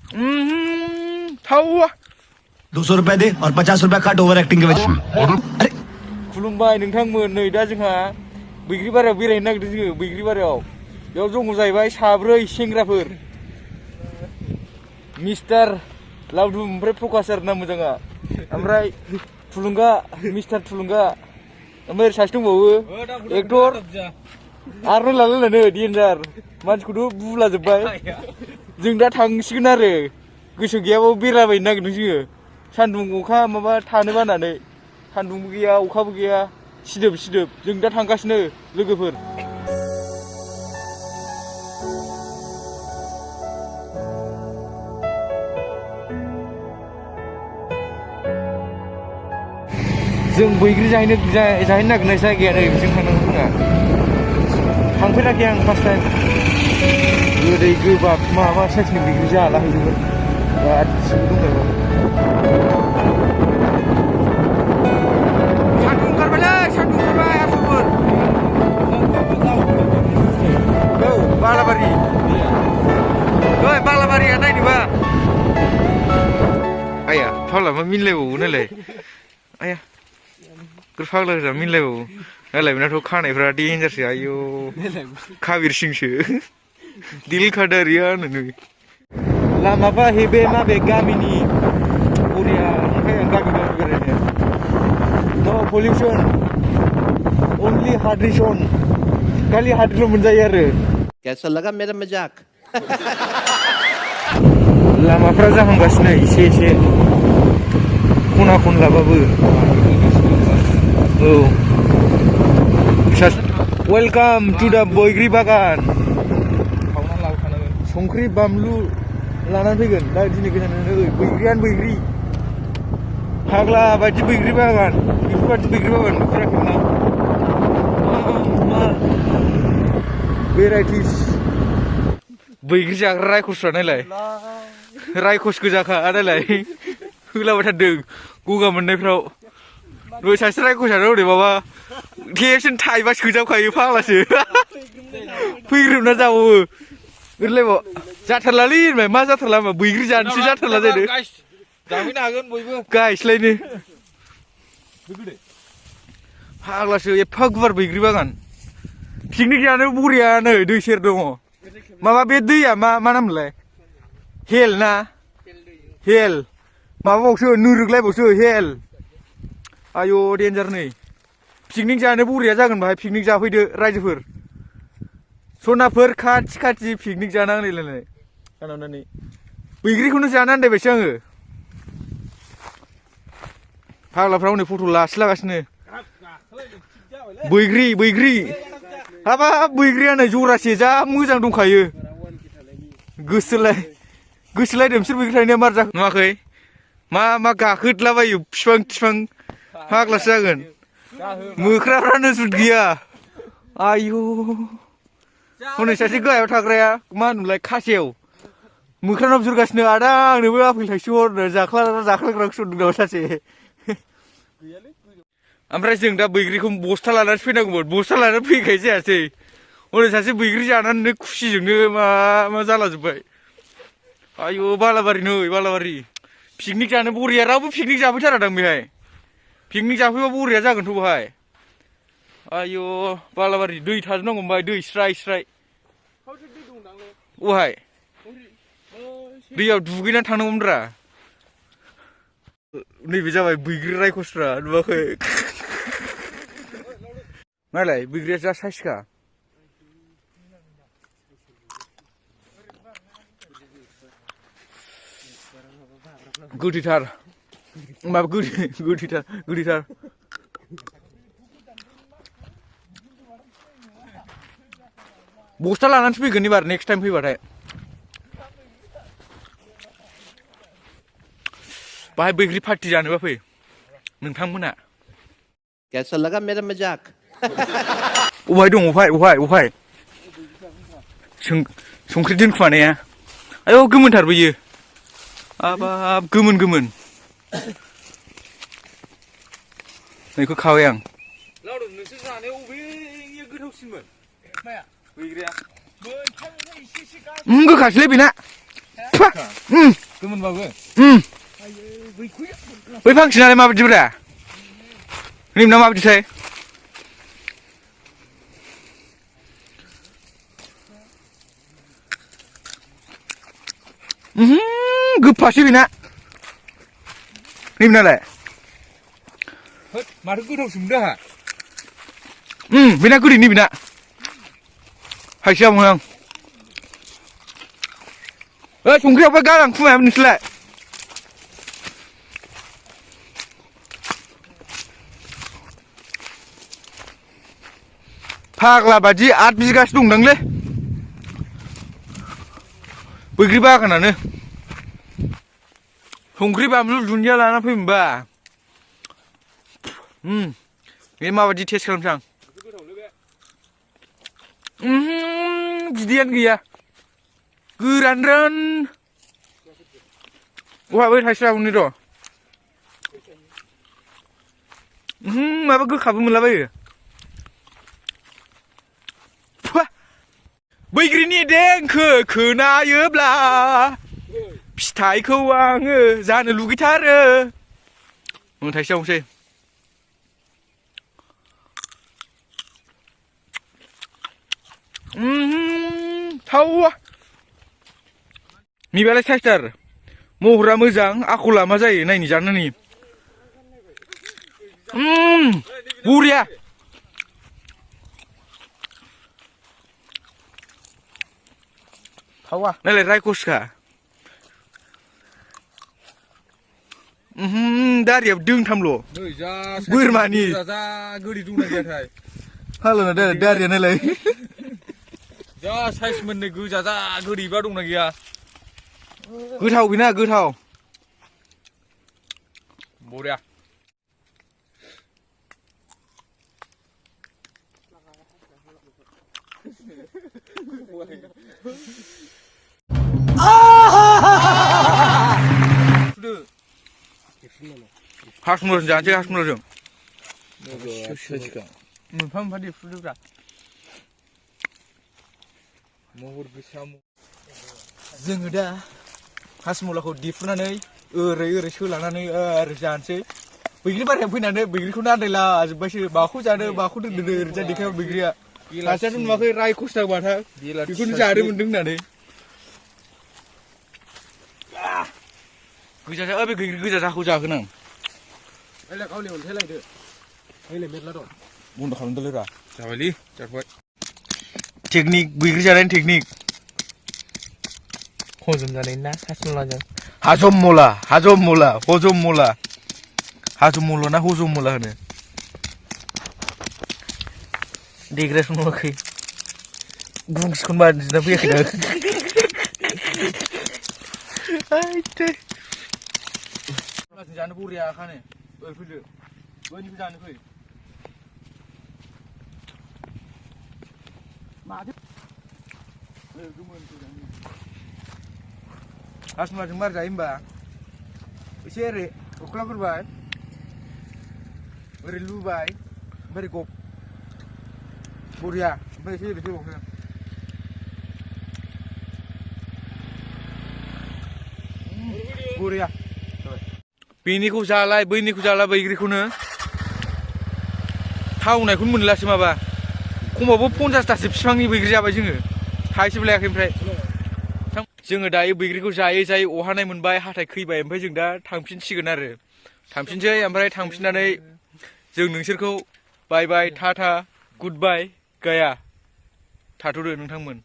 थावा 200 रुपए दे और 50 रुपए काट ओवर एक्टिंग के वजह अरे खुलुमबाय नोंथांमोन नै दा जोंहा बैग्रि बारियाव बेरायनो नागिरदों जोङो बैग्रि बारियाव बेयाव दङ जाहैबाय साब्रै सेंग्राफोर मिस्टार लावदुम ओमफ्राय प्रकासार नाम मोजाङा ओमफ्राय थुलुंगा मिस्टार थुलुंगा ओमफ्राय सासे दंबावो एक्टर आरनाइ लालायनानै डेन्जार मानसिखौथ' बुलाजोब्बाय जों दा थांसिगोन आरो गोसो गैयाबाबो बेरायबायनो नागिरदों जोङो सान्दुं अखा माबा थानो बानानै सान्दुंबो गैया अखाबो गैया सिदोब सिदोब जों दा थांगासिनो लोगोफोर जों बैग्रि जाहैनो नागिरनाय जायगायानो बिजों थांनांगौ जोंहा थांफेराखै आं फार्स्ट टाइम गोदै गोबाब माबा साइसनि बैग्रि जालाहैदोंमोन गासिबो दंखायो सान्दुं ओंखारबायलै सान्दुं ओंखारबाय आसलफोर औ बालाबारि ओइ बालाबारिया नायनोबा आया फाग्ला मा मिलायबावो नालाय आया फाग्ला गोजा मिलायबावो नालाय बेनाथ' खानायफ्रा डेन्जारसो आयौ काबिर सिंसो दिल खादारिया होनो लामाबा हेबे माबे गामिनि बरिया ओमफ्राय आं गामि बेरायनो नो पलिउसन अनलि हाद्रिसन खालि हाद्रिल' मोनजायो आरो कैसा लगा मेरा मजाक लामाफ्रा जाहांगासिनो एसे एसे खना खनलाबाबो औ वेलकाम टु दा बैग्रि बागान संख्रि बानलु लानानै फैगोन दा दिनै गोजाननो बैग्रियानो बैग्रि फाग्ला बायदि बैग्रि बागान बेफोरबायदि बैग्रि बागान नुफेराखैमोन आं भेराइटिस बैग्रि जाग्रा रायखसफ्रा नायलाय रायखस गोजाखा नायलाय होलाबाय थादों गगा मोननायफ्राव दय सासे रायखसानो हरै माबा खेबसेनो थाइबा सोजाबखायो फाग्लासो फैग्रोमना जाबावो ओरैलायबाव जाथारलालै होनबाय मा जाथारला होनबा बैग्रि जानोसो जाथारला जादों जाफैनो हागोन बयबो गाइसलायनो फाग्लासो एफा गुवार बैग्रि बागान पिकनिक जानो बरियानो दै सेर दङ माबा बे दैया मा नामलाय हेल ना हेल माबाबावसो नोरोगलायबावसो हेल आयौ डेन्जार नै पिकनिक जानो बरिया जागोन बाहाय पिकनिक जाफैदो रायजोफोर सनाफोर खाथि खाथि पिकनिक जाना होनलायलायनाय जानानै बैग्रिखौनो जाना आन्दायबायसो आङो फाग्लाफ्रा हनै फट' लासिलागासिनो बैग्रि हाबाब बैग्रिया नै जरासे जा मोजां दंखायो गोसोलायदों बिसोर बैग्रि थायनाया मार जाखो नुवाखै मा गाखोदलाबायो बिफां फाग्लासो जागोन मोख्राफ्रानो जुद गैया आयु हनै सासे गाहायाव थाग्राया मा होनोमोनलाय खासेव मोख्रानाव बिहरगासिनो आदा आंनोबो आफेल थाइसे हरनो जाख्लायग्राखौ सोंदों नामा सासे ओमफ्राय जों दा बैग्रिखौ बस्था लानानै फैनांगौमोन बस्था लानानै फैखाय जायासै हनै सासे बैग्रि जानानै खुसिजोंनो मा जालाजोब्बाय आयु बालाबारि पिकनिक जानो बरिया रावबो पिकनिक जाफैथारादां बेहाय पिकनिक जाफैबा बरिया जागोनथ' बेहाय आयु बालाबारि दै थाजोबनांगौ ओमफ्राय दै स्राय अहाय दैयाव दुगैनानै थांनांगौमोनब्रा नैबे जाबाय बैग्रि रायखसफ्रा नुवाखै नायलाय बैग्रिया जा साइसखा गोदैथार माबा गोदैथार बस्था लानानैसो फैगोन एबार नेक्स्ट टाइम फैबाथाय बाहाय बैग्रि पार्टि जानोबा फै नोंथांमोना कैसा लगा मेरा मजाक अबहाय दं अबहाय संख्रि दोनखुमानाया आयौ गोमोनथारबो इयो हाबाब गोमोन नैखौ खाबाय आं लावदुम नोंसोर जानायाव अबेनिया गोथावसिनमोन माया बैग्रिया गोखासोलै बेना गोमोनबाबो बै फांसेनालाय माबायदिब्रा निमना माबायदिथाय गोफासो बेना निमनालाय माथो गोथावसो मोनदों आंहा बेना गोदैनि बेना हायसेया मोजां संख्रियावबो गालां खुमायाबो नोंसोरलाय फाग्ला बादि 8 बिगासो दंदांलै बैग्रि बागानानो संख्रि बानलु दुन्दिया लाना फैमोनबा बे माबायदि टेस्ट खालामसां बिदैयानो गैया गोरान रान बहाबो थाइसे लाबोनो र' माबा गोखाबो मोनलाबायो बैग्रिनि देंखो खोनायोब्ला फिथाइखौ आङो जानो लुगैथारो थाइसे जावनोसै थावा मिबालाय साइसथार महरा मोजां आखला मा जायो नायनि जानोनि बरिया थावा नायलाय रायखसखा दारियाव दोंथामल' बोरमानि गोदै दंना गैयाथाय हालना दारिया नायलाय जा साइज मोननै गोजा जा गोदैबा दंना गैया गोथाव बेना गोथाव बरिया हासमुलाजों जानोसै हासमुलाजों मोनफा मोनफा देफ्रुदोब्रा महर गोसा जोङो दा हासमुलाखौ देफ्रुनानै ओरै सोलानानै ओरै जानोसै बैग्रि बारियाव फैनानै बैग्रिखौनो आन्दायला जोब्बायसो माखौ जानो माखौ दोनदों ओरैजा देखायबा बैग्रिया सासेयाथ' नुवाखै रायखसदां माथा बेखौनो जानो मोन्दों होननानै गोजा जा बे गोजा जाखौ जागोन आं गावनि अन्थाइ लायदो मेरला दं बन्द' खालामदोलै रा जाबायलै जाबाय टेकनिक बैग्रि जानायनि टेकनिक हजम जानायनि ना हासमुलाजों हजम मला ना हजम मला होनो देग्रासो नुवाखै गुंसिखौनो बादिना फैयाखै ना जानो बरिया खानो फैदो बैनिखौ जानो फै माथो हासमुलाजों मार जायो होमबा एसे ओरै अख्लाफोरबाय ओरै लुबाय ओमफ्राय गब बरिया ओमफ्राय एसे ओरै फैबावनो बरिया बेनिखौ जालाय बैनिखौ जाला बैग्रिखौनो थावनायखौनो मोनलासो माबा खमावबो 50थासो बिफांनि बैग्रि जाबाय जोङो थाइसेबो लायाखै ओमफ्राय जोङो दायो बैग्रिखौ जायै अहानाय मोनबाय हाथाय खैबाय ओमफ्राय जों दा थांफिनसिगोन आरो थांफिनसै ओमफ्राय थांफिननानै जों नोंसोरखौ बाय बाय टाटा गुड बाय गाया थाथ'दो नोंथांमोन